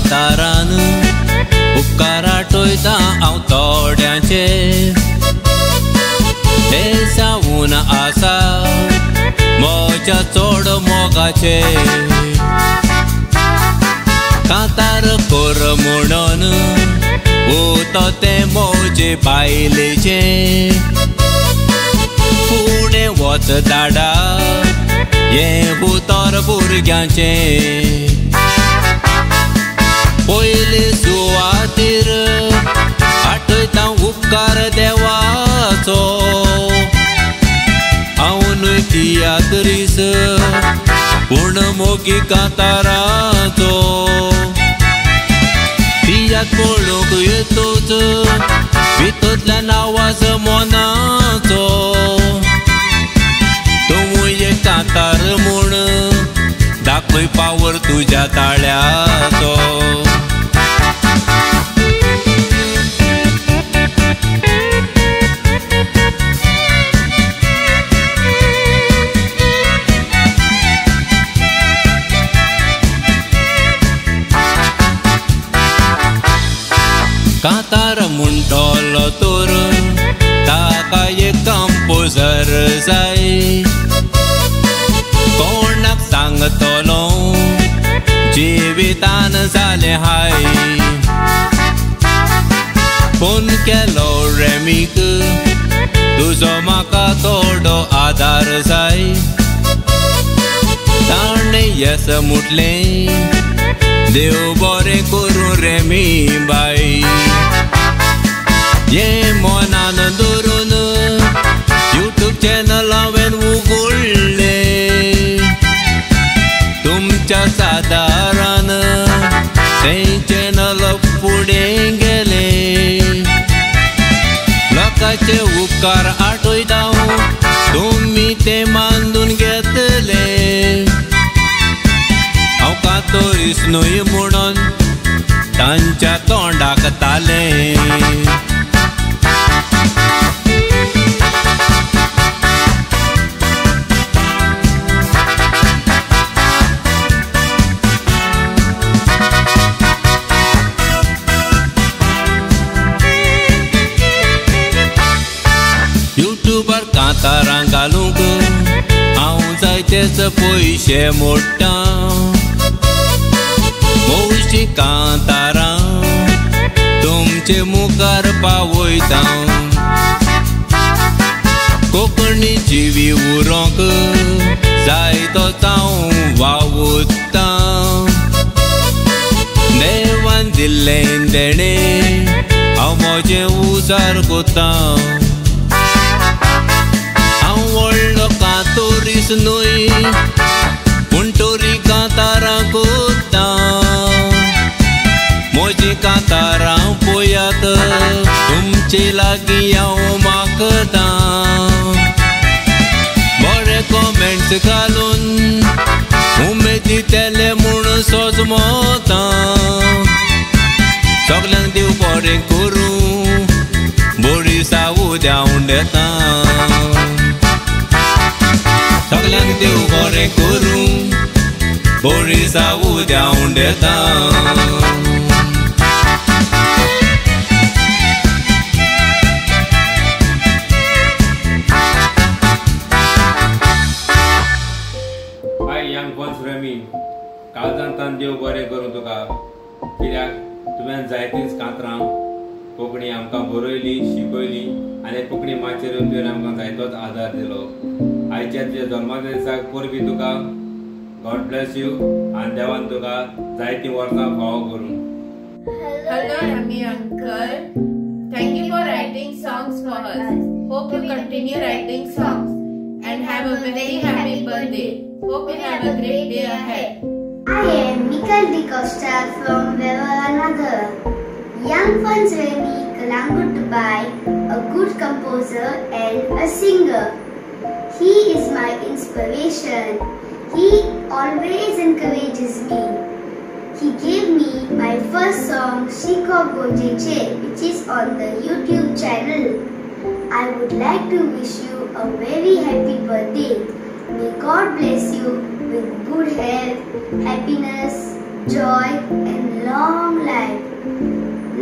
कांतारान उपकार आठयता हांव थोड्यांचे ते जावन आसा म्हज्या चड मोगाचे कांतार कर म्हणून उतो तें म्हजे बायलेचें फुडें वच दाडा हें उतर भुरग्यांचें पयले सुवातीर आठयता उपकार देवाचो हांव न्हय तियात्रीस पूण मोगी कांताराचो तियात्र पळोवंक येतूच भितरल्यान आवाज मनाचो तूं एक कांतार म्हूण दाखय पावर तुज्या ताळ्याचो. कांतार म्हणटलो तर ताका एक कंपोजर जाय कोणाक सांगतलो जिवितान जालें हाय फोन केलो रेमीक तुजो म्हाका थोडो आदार जाय ताणें येस म्हटलें देव बरें करूं रेमी बाय. हें मनान धरून यूट्यूब चॅनल हांवें उगडलें तुमच्या सादारान तें चॅनल फुडें गेलें लोकांचे उपकार आठयता तुमी तें मानून घेतले हांव कातोरीस न्हय म्हणून तांच्या तोंडाक तालें. युट्यूबार कांतारां घालूंक हांव जायतेच पयशे मोडटा भोवशी कांतारां तुमचे मुखार पावयता कोंकणी जिवी उरोंक जायतोच हांव वावुरता देवान दिल्लें देणें हांव म्हजें उजार कोता हांव व्हडलो कातोरीस न्हय पूण तोरी कांतारां कोत्ता म्हजीं कांतारां पळयात तुमचे लागीं हांव मागतां बरे कॉमेंट्स घालून उमेद दितले म्हूण सोजमोता सगल्यांक देव बरें करूं बरी सावू उडेता सगल्यांक देव बरें करूं बरी सावू उडेता. हाय यंग फन्स रेमी, काळजांतान देव बरें करूं तुका कित्याक तुवें जायतींच कांतरां कोंकणी आमकां बरयली शिकयली आनी कोंकणी माचयेर तुवें आमकां जायतोच आदार दिलो. आयच्या तुज्या जल्मदिसाक परबीं तुका गॉड ब्लेस you आनी देवान तुका जायतीं वर्सां फावो करूं. Hello Remy uncle, thank you for writing songs for us. Hope you continue writing songs and have a very happy birthday. Hope you have a great day ahead. I am Mikal D'Costa from Vevaranagar. Young Fons Remy Kalangut Dubai, a good composer and a singer. He is my inspiration. He always encourages me. He gave me my first song Shiko Gojeche, which is on the YouTube channel. I would like to wish you a very happy birthday. May God bless you with good health, happiness, joy and long life.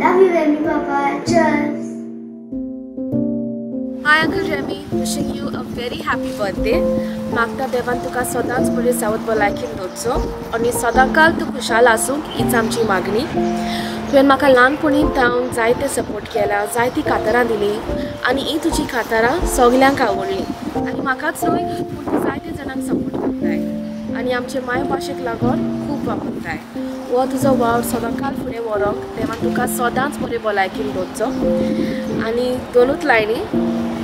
Love you, Remy Papa. Cheers. Hi Uncle Remy, wishing you a very happy birthday. मागता देवान तुका सदांच बरी south भलायकेन दवरचो आनी सदांकाल तूं खुशाल आसूंक हीच आमची मागणी. तुवें म्हाका ल्हानपणी जावन जायते सपोर्ट केला, जायतीं कातारां दिलीं आनी हीं तुजी कातारां सगल्यांक आवडलीं आनी म्हाकाच न्हय पूण तूं जायते जाणांक सपोर्ट करताय आनी आमचे मायभाशेक लागून खूब वापरताय. हो तुजो वावर सदांकाल फुडें व्हरोंक देवान तुका सदांच बरे भलायकेन दवरचो. आनी दोनूच लायनी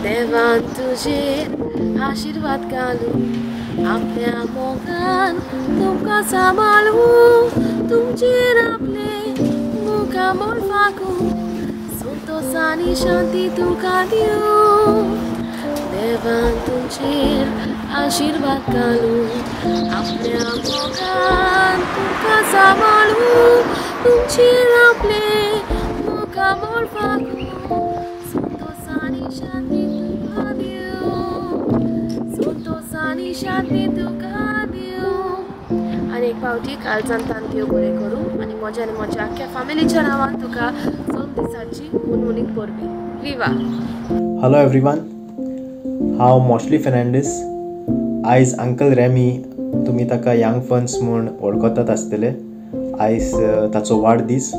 देवान तुजेर आशिर्वाद घालूं, आपल्या मोगान तुमकां सांबाळूं, तुमचेर आपले मुखामळ फाकूं, संतोश आनी शांती तुका दिवं. देवान तुमचेर आशिर्वाद घालूं, आपल्या मोगान तुमकां सांबाळूं, तुमचेर आपले मुखामळ फाकूं, संतोश आनी शांती तुका दिवं, संतोश आनी शांती तुका दिवं. आनी एक फावटी काळजान तान देव बरें करूं आनी म्हज्या आनी म्हज्या आख्ख्या फॅमिलीच्या नांवान तुका जल्मदिसाची हुनहुनीत परबीं. विवा. हॅलो एवरीवन, हांव मोशली फेर्नांडीस. आयज अंकल रेमी, तुमी ताका यंग फन्स म्हूण वळखतात आसतले. आयज ताचो वाडदीस.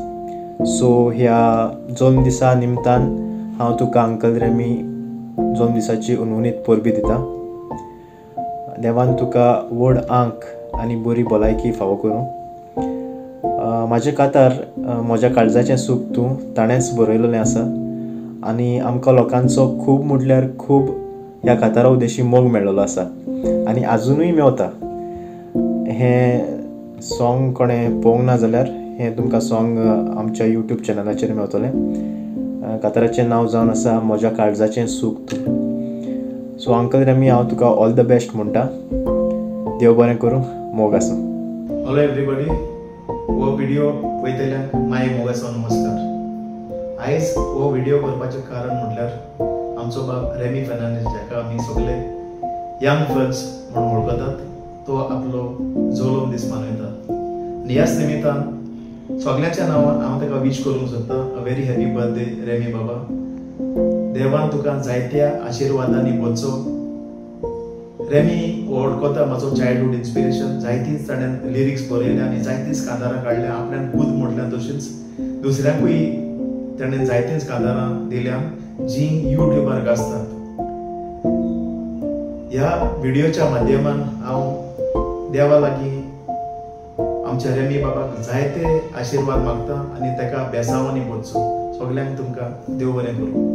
सो ह्या जल्मदिसा निमतान हांव तुका अंकल रेमी जल्मदिसाची हुनहुनीत परबीं दिता. देवान तुका व्हड आंक आनी बरी भलायकी फावो करूं. म्हाजें कातार म्हज्या काळजाचें सूख तूं ताणेंच बरयलेलें आसा आनी आमकां लोकांचो खूब म्हटल्यार खूब ह्या कातारा उद्देशी मोग मेळ्ळो आसा आनी आजुनूय मेवता. हें सॉंग कोणें पळोवंक ना जाल्यार हें तुमकां सॉंग आमच्या यूट्यूब चॅनलाचेर मेवतलें. काताराचें नांव जावन आसा म्हज्या काळजाचें सूख तूं. सो अंकल रेमी, हांव तुका ऑल the best म्हणटा. देव बरें करूं, मोग आसूं. हॅलो एवरीबडी, हो व्हिडिओ पळयतल्यांक माय मोगाचो नमस्कार. आयज हो व्हिडिओ करपाचें कारण म्हटल्यार आमचो बाब रेमी फेर्नांडीस, जाका आमी सगळे यंग फन्स म्हणून वळखतात, तो आपलो जल्म दीस मनयता आनी ह्याच निमित्तान सगळ्यांच्या नांवान हांव ताका वीश करूंक सोदता a very happy birthday Remy बाबा. देवान तुका जायत्या आशिर्वादांनी भरचो. रेमी वळखता म्हजो चायल्डहूड इन्स्पिरेशन. जायतीच ताणें लिरिक्स बरयल्या आनी जायतीच कांतारां काडल्या. आपल्यान खूद म्हटल्या तशींच दुसऱ्यांकूय ताणें जायतीच कांतारां दिल्या जीं यूट्यूबार गाजतात. ह्या व्हिडियोच्या माध्यमान हांव देवा लागीं आमच्या रेमी बाबाक जायते आशिर्वाद मागता आनी ताका बेसांवांनी भरचो. सगल्यांक तुमकां देव बरें करूं.